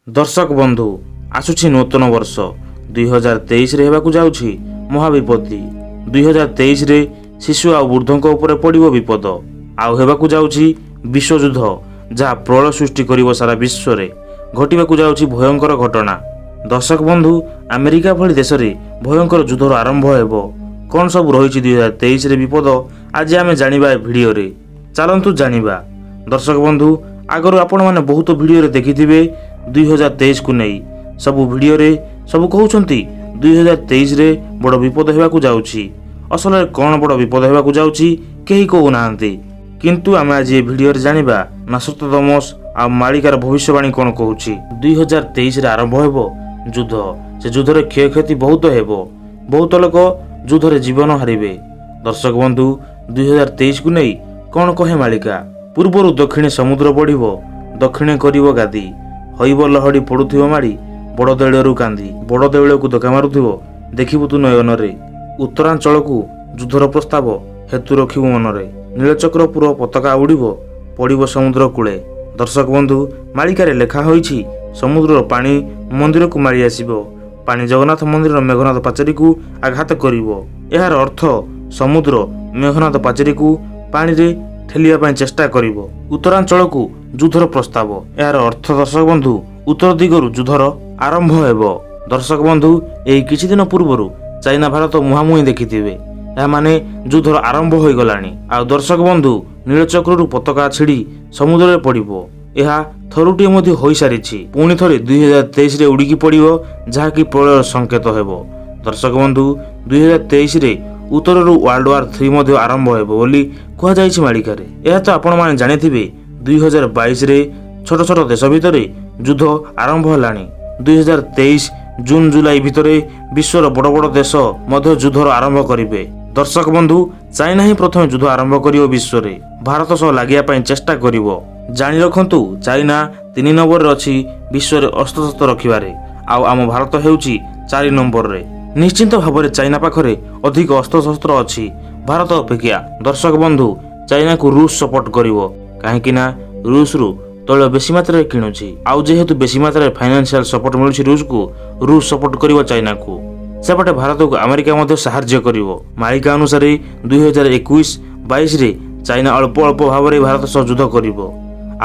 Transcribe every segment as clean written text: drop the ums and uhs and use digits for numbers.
ଦର୍ଶକ ବନ୍ଧୁ, ଆସୁଛି ନୂତନ ବର୍ଷ। 2023ରେ ହେବାକୁ ଯାଉଛି ମହାବିପତ୍ତି। 2023ରେ ଶିଶୁ ଆଉ ବୃଦ୍ଧଙ୍କ ଉପରେ ପଡ଼ିବ ବିପଦ। ଆଉ ହେବାକୁ ଯାଉଛି ବିଶ୍ୱଯୁଦ୍ଧ, ଯାହା ପ୍ରଳୟ ସୃଷ୍ଟି କରିବ। ସାରା ବିଶ୍ୱରେ ଘଟିବାକୁ ଯାଉଛି ଭୟଙ୍କର ଘଟଣା। ଦର୍ଶକ ବନ୍ଧୁ, ଆମେରିକା ଭଳି ଦେଶରେ ଭୟଙ୍କର ଯୁଦ୍ଧର ଆରମ୍ଭ ହେବ। କ'ଣ ସବୁ ରହିଛି 2023ରେ ବିପଦ, ଆଜି ଆମେ ଜାଣିବା ଏ ଭିଡ଼ିଓରେ। ଚାଲନ୍ତୁ ଜାଣିବା। ଦର୍ଶକ ବନ୍ଧୁ, ଆଗରୁ ଆପଣମାନେ ବହୁତ ଭିଡ଼ିଓରେ ଦେଖିଥିବେ 2023କୁ ନେଇ। ସବୁ ଭିଡ଼ିଓରେ ସବୁ କହୁଛନ୍ତି 2023ରେ ବଡ଼ ବିପଦ ହେବାକୁ ଯାଉଛି। ଅସଲରେ କ'ଣ ବଡ଼ ବିପଦ ହେବାକୁ ଯାଉଛି, କେହି କହୁନାହାନ୍ତି। କିନ୍ତୁ ଆମେ ଆଜି ଏ ଭିଡ଼ିଓରେ ଜାଣିବା ନାସୋତଦମସ୍ ଆଉ ମାଳିକାର ଭବିଷ୍ୟବାଣୀ କ'ଣ କହୁଛି। 2023ରେ ଆରମ୍ଭ ହେବ ଯୁଦ୍ଧ। ସେ ଯୁଦ୍ଧରେ କ୍ଷୟକ୍ଷତି ବହୁତ ହେବ। ବହୁତ ଲୋକ ଯୁଦ୍ଧରେ ଜୀବନ ହାରିବେ। ଦର୍ଶକ ବନ୍ଧୁ, 2023କୁ ନେଇ କ'ଣ କହେ ମାଳିକା? ପୂର୍ବରୁ ଦକ୍ଷିଣେ ସମୁଦ୍ର ବଢ଼ିବ, ଦକ୍ଷିଣେ କରିବ ଗାଦି। ହଇବ ଲହଡ଼ି ପଡ଼ୁଥିବ ମାଡ଼ି ବଡ଼ ଦେଉଳରୁ କାନ୍ଦି। ବଡ଼ ଦେଉଳକୁ ଧକ୍କା ମାରୁଥିବ ଦେଖିବୁ ତୁ ନୟନରେ। ଉତ୍ତରାଞ୍ଚଳକୁ ଯୁଦ୍ଧର ପ୍ରସ୍ତାବ ହେତୁ ରଖିବୁ ମନରେ। ନୀଳଚକ୍ରପୁର ପତାକା ଉଡ଼ିବ, ପଡ଼ିବ ସମୁଦ୍ର କୂଳେ। ଦର୍ଶକ ବନ୍ଧୁ, ମାଳିକାରେ ଲେଖା ହୋଇଛି, ସମୁଦ୍ରର ପାଣି ମନ୍ଦିରକୁ ମାଡ଼ି ଆସିବ। ପାଣି ଜଗନ୍ନାଥ ମନ୍ଦିରର ମେଘନାଦ ପାଚେରୀକୁ ଆଘାତ କରିବ। ଏହାର ଅର୍ଥ ସମୁଦ୍ର ମେଘନାଦ ପାଚେରୀକୁ ପାଣିରେ ଠେଲିବା ପାଇଁ ଚେଷ୍ଟା କରିବ। ଉତ୍ତରାଞ୍ଚଳକୁ ଯୁଦ୍ଧର ପ୍ରସ୍ତାବ, ଏହାର ଅର୍ଥ ଦର୍ଶକ ବନ୍ଧୁ, ଉତ୍ତର ଦିଗରୁ ଯୁଦ୍ଧର ଆରମ୍ଭ ହେବ। ଦର୍ଶକ ବନ୍ଧୁ, ଏହି କିଛି ଦିନ ପୂର୍ବରୁ ଚାଇନା ଭାରତ ମୁହାଁମୁହିଁ ଦେଖିଥିବେ। ଏହା ମାନେ ଯୁଦ୍ଧର ଆରମ୍ଭ ହୋଇଗଲାଣି। ଆଉ ଦର୍ଶକ ବନ୍ଧୁ, ନୀଳଚକ୍ରରୁ ପତାକା ଛିଡ଼ି ସମୁଦ୍ରରେ ପଡ଼ିବ। ଏହା ଥରୁଟିଏ ମଧ୍ୟ ହୋଇସାରିଛି। ପୁଣି ଥରେ 2023ରେ ଉଡ଼ିକି ପଡ଼ିବ, ଯାହାକି ପ୍ରଳୟର ସଂକେତ ହେବ। ଦର୍ଶକ ବନ୍ଧୁ, 2023ରେ ଉତ୍ତରରୁ ୱାର୍ଲଡ ୱାର 3 ମଧ୍ୟ ଆରମ୍ଭ ହେବ ବୋଲି କୁହାଯାଇଛି ମାଳିକାରେ। ଏହା ତ ଆପଣମାନେ ଜାଣିଥିବେ, 2022ରେ ଛୋଟ ଛୋଟ ଦେଶ ଭିତରେ ଯୁଦ୍ଧ ଆରମ୍ଭ ହେଲାଣି। 2023 ଜୁନ୍ ଜୁଲାଇ ଭିତରେ ବିଶ୍ୱର ବଡ଼ ବଡ଼ ଦେଶ ମଧ୍ୟ ଯୁଦ୍ଧର ଆରମ୍ଭ କରିବେ। ଦର୍ଶକ ବନ୍ଧୁ, ଚାଇନା ହିଁ ପ୍ରଥମେ ଯୁଦ୍ଧ ଆରମ୍ଭ କରିବ। ବିଶ୍ୱରେ ଭାରତ ସହ ଲାଗିବା ପାଇଁ ଚେଷ୍ଟା କରିବ। ଜାଣି ରଖନ୍ତୁ, ଚାଇନା 3 ନମ୍ବରରେ ଅଛି ବିଶ୍ୱରେ ଅସ୍ତ୍ରଶସ୍ତ୍ର ରଖିବାରେ, ଆଉ ଆମ ଭାରତ ହେଉଛି 4 ନମ୍ବରରେ। ନିଶ୍ଚିନ୍ତ ଭାବରେ ଚାଇନା ପାଖରେ ଅଧିକ ଅସ୍ତ୍ରଶସ୍ତ୍ର ଅଛି ଭାରତ ଅପେକ୍ଷା। ଦର୍ଶକ ବନ୍ଧୁ, ଚାଇନାକୁ ରୁଷ ସପୋର୍ଟ କରିବ, କାହିଁକି ନା ରୁଷରୁ ତୈଳ ବେଶୀ ମାତ୍ରାରେ କିଣୁଛି। ଆଉ ଯେହେତୁ ବେଶୀ ମାତ୍ରାରେ ଫାଇନାନ୍ସିଆଲ ସପୋର୍ଟ ମିଳୁଛି ରୁଷକୁ, ରୁଷ ସପୋର୍ଟ କରିବ ଚାଇନାକୁ। ସେପଟେ ଭାରତକୁ ଆମେରିକା ମଧ୍ୟ ସାହାଯ୍ୟ କରିବ। ମାଳିକା ଅନୁସାରେ 2021-22ରେ ଚାଇନା ଅଳ୍ପ ଅଳ୍ପ ଭାବରେ ଭାରତ ସହ ଯୁଦ୍ଧ କରିବ,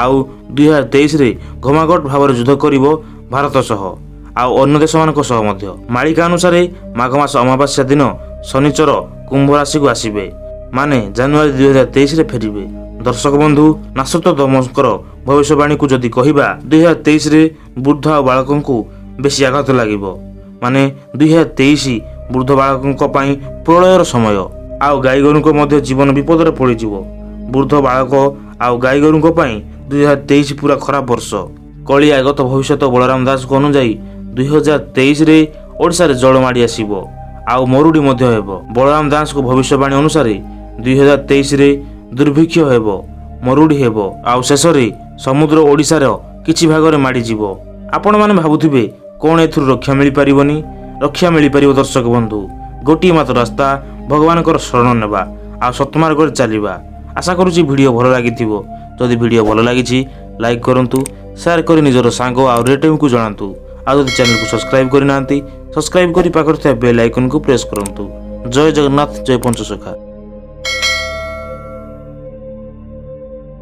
ଆଉ 2023ରେ ଘମାଘୋଟ ଭାବରେ ଯୁଦ୍ଧ କରିବ ଭାରତ ସହ ଆଉ ଅନ୍ୟ ଦେଶମାନଙ୍କ ସହ ମଧ୍ୟ। ମାଳିକା ଅନୁସାରେ ମାଘ ମାସ ଅମାବାସ୍ୟା ଦିନ ଶନିଚର କୁମ୍ଭ ରାଶିକୁ ଆସିବେ, ମାନେ ଜାନୁଆରୀ 2023ରେ ଫେରିବେ। ଦର୍ଶକ ବନ୍ଧୁ, ନାସୋତଦମଙ୍କର ଭବିଷ୍ୟବାଣୀକୁ ଯଦି କହିବା, 2023ରେ ବୃଦ୍ଧ ଆଉ ବାଳକଙ୍କୁ ବେଶୀ ଆଘାତ ଲାଗିବ। ମାନେ 2023 ବୃଦ୍ଧ ବାଳକଙ୍କ ପାଇଁ ପ୍ରଳୟର ସମୟ। ଆଉ ଗାଈଗୋରୁଙ୍କ ମଧ୍ୟ ଜୀବନ ବିପଦରେ ପଡ଼ିଯିବ। ବୃଦ୍ଧ, ବାଳକ ଆଉ ଗାଈଗୋରୁଙ୍କ ପାଇଁ 2023 ପୁରା ଖରାପ ବର୍ଷ। କଳି ଆଗତ ଭବିଷ୍ୟତ ବଳରାମ ଦାସଙ୍କ ଅନୁଯାୟୀ 2023ରେ ଓଡ଼ିଶାରେ ଜଳ ମାଡ଼ି ଆସିବ ଆଉ ମରୁଡ଼ି ମଧ୍ୟ ହେବ। ବଳରାମ ଦାସଙ୍କ ଭବିଷ୍ୟବାଣୀ ଅନୁସାରେ 2023ରେ ଦୁର୍ଭିକ୍ଷ ହେବ, ମରୁଡ଼ି ହେବ, ଆଉ ଶେଷରେ ସମୁଦ୍ର ଓଡ଼ିଶାର କିଛି ଭାଗରେ ମାଡ଼ିଯିବ। ଆପଣମାନେ ଭାବୁଥିବେ, କ'ଣ ଏଥିରୁ ରକ୍ଷା ମିଳିପାରିବନି? ରକ୍ଷା ମିଳିପାରିବ ଦର୍ଶକ ବନ୍ଧୁ। ଗୋଟିଏ ମାତ୍ର ରାସ୍ତା, ଭଗବାନଙ୍କର ଶରଣ ନେବା ଆଉ ସତ୍ମାର୍ଗରେ ଚାଲିବା। ଆଶା କରୁଛି ଭିଡ଼ିଓ ଭଲ ଲାଗିଥିବ। ଯଦି ଭିଡ଼ିଓ ଭଲ ଲାଗିଛି, ଲାଇକ୍ କରନ୍ତୁ, ସେୟାର କରି ନିଜର ସାଙ୍ଗ ଆଉ ରିଲେଟିଭକୁ ଜଣାନ୍ତୁ। ଆଉ ଯଦି ଚ୍ୟାନେଲକୁ ସବସ୍କ୍ରାଇବ୍ କରିନାହାନ୍ତି, ସବସ୍କ୍ରାଇବ୍ କରି ପାଖରେ ଥିବା ବେଲ୍ ଆଇକନ୍କୁ ପ୍ରେସ୍ କରନ୍ତୁ। ଜୟ ଜଗନ୍ନାଥ, ଜୟ ପଞ୍ଚସଖା।